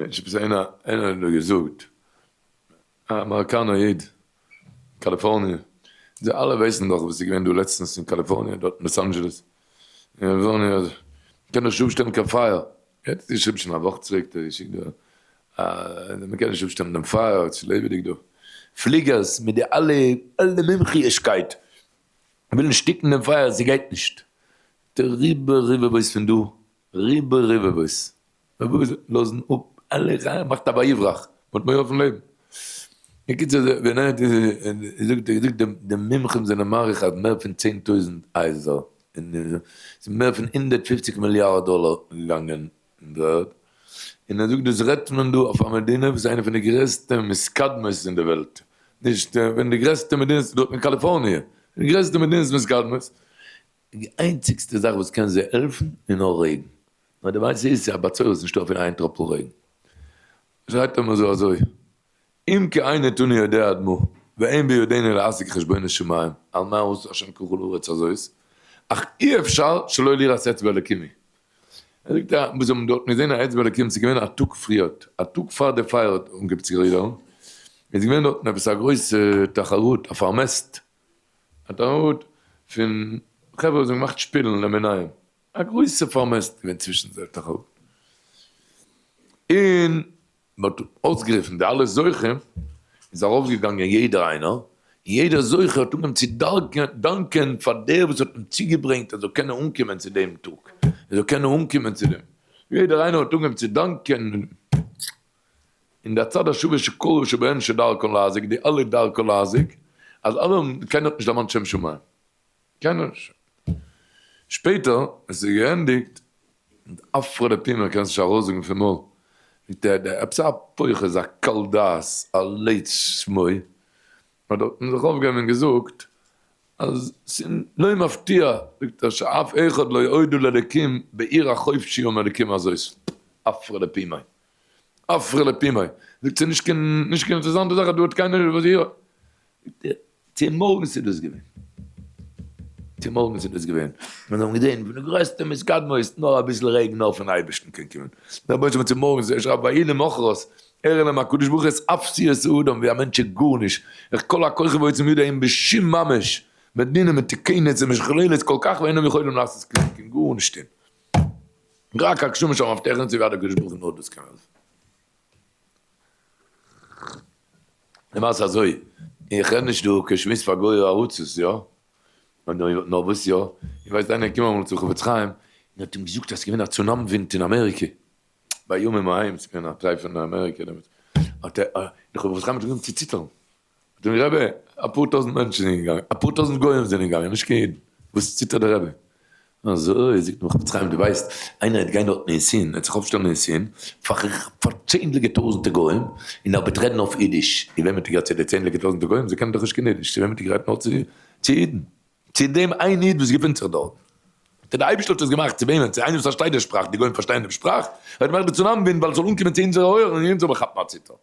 עפעס איינער איינער האט דא געזאגט, א אמעריקאנער איד, קאליפארניע, זיי אלע ווייסן דאך וואס איז געווען דא לעצטנס אין קאליפארניע, דארט אין לאס אנדזשעלעס, אין קאליפארניע אז מ'קען נישט אפשטעלן קיין פייער, ער האט געשריבן שוין א וואך צוריק האט ער געשיקט דא אז מ'קען נישט אפשטעלן דעם פייער, עס איז לעבעדיג דא, פליגערס מיט די אלע אלע מומחי'שקייט ווילן שטיקן דעם פייער, ס'גייט נישט, די ריבע רבבות פון דא, ריבע רבבות, לאזן אפ אלע חיים, מאכט א ויברח, מ'האט מורא אויפן לעבן. בקיצור, ווען ער האט געזאגט, געזאגט די מומחים זענען מעריך אז מער פון 10,000 הייזער, און ס'איז מער פון 150 מיליארד דאלער געגאנגען אין דר'ערד, און ער זאגט דאס רעדט מען דא אויף א מדינה וואס איז איינע פון די גרעסטע מתקדמות אין די וועלט, נישט פון די גרעסטע מדינות דארט אין קאליפארניע, די גרעסטע מדינות מתקדמות, די איינציגסטע זאך וואס קען זיי העלפן איז נאר רעגן, נאר די מעשה איז ס'איז א בצורת נישטא אפילו איין טראפל רעגן, שרייבט ער מיר אזוי אזוי, אם כי אין נתוני יודע אדמו ואין בידינו להשיג חשבונות שמים על מה עשה השם ככל הארץ הזאת, אך אי אפשר שלא לראות אצבע אלקים היא. ער זאגט א וואס האבן דארטן געזען א אצבע אלקים ס'איז געווען א טאג פריערט, א טאג פאר די פייער האט אנגעהויבן צו רודערן, איז געווען דארטן עפעס א גרויסע תחרות א פארמעסט, א תחרות פון חברה וואס האבן געמאכט שפילן למיניהם, א גרויסע פארמעסט געווען צווישן זיי תחרות, און מען האט אויסגערופן די אלע זוכים, איז ארויפגעגאנגען יעדער איינער, און יעדער זוכה האט אנגעהויבן צו דאנקען פאר דער וואס האט אים צוגעברענגט ער זאל קענען אנקומען צו דעם טאג, ער זאל קענען אנקומען צו דעם, יעדער איינער האט אנגעהויבן צו דאנקען, און די הצד השווה שכל שבהן שדרכן להזיק, די אלע דרכן להזיק, אז אלע האבן, קיינער האט נישט דערמאנט שם שמים. קיינער נישט. שפעטער ווען ס'איז געענדיגט, מיט עפרא דפומא קענסט נישט ארויסזאגן פון מויל, מיט די די עפעס א פוחז א קל דעת א לץ שמו, האט דארטן זיך אויפגעהויבן און געזאגט אז ס'איז לא מפתיע, זאגט ער שאף אחד לא הודה לאלקים בעיר החופשי עם אלקים הזאת, עפרא דפומא, עפרא דפומא, זאגט ס'איז נישט קיין נישט קיין אינטערעסאנטע זאך אז דא האט קיינער וואס איר. צומארגנס איז דאס געווען. צומארגנס איז דאס געווען. מיר האבן געזען פון די גרעסטע מתקדמות, נאר אביסל רעגן נאר פון אייבערשטן קען קומען. דער רבונו של עולם צומארגנס, ער שרייבט ויהי למחרת, הראה להם הקדוש ברוך הוא את אפסיות האדם, ווי א מענטש איז גארנישט, איך כל הכוחי ועוצם ידי אין בשום ממש, מדינה מתוקנת ומשוכללת כל כך ואינם יכולים לעשות כלום, קען גארנישט טון. רק הגשמים שהמבטיחים צו הקדוש ברוך הוא נאר דאס קען העלפן. למעשה אזוי, איך רעד נישט דא קיין שמועס פאר גוי'ע ארצות, יא? נאר וואס יא? איך ווייס איינער איז געקומען אמאל צום חפץ חיים און האט אים געזאגט אז ס'איז געווען א צונאם ווינט אין אמעריקע, בימים ההם, ס'איז געווען א טרייף אין אמעריקע דעמאלטס, האט ער, דער חפץ חיים האט אנגעהויבן צו ציטערן, האט אים רבי, אפאר טויזנט מענטשן זענען געגאנגען, אפאר טויזנט גוים זענען געגאנגען, נישט קיין אידן, וואס ציטערט דער רבי? אזוי, זאגט אים חפץ חיים, דו ווייסט, איינער וועט גיין דארטן אין סין, ער וועט זיך אויפשטעלן אין סין, פאר צענדליגע טויזנטער גוים, און ער וועט רעדן אויף אידיש, און וועם האט ער גערעדט צו די צענדליגע טויזנטער גוים? זיי קענען דאך נישט קיין אידיש, צו וועם האט ער גערעדט? נאר צו אידן, צו דעם איין איד וואס געפינט זיך דארט. דער אייבערשטער האט עס געמאכט צו וועמען? צו איינעם וואס פארשטייט די שפראך, די גוים פארשטייען דעם שפראך, ער האט געמאכט די צונאמי ווינט ווייל עס זאל אנקומען צו אונזערע אויערן און אונז זאל מען כאפן א ציטער.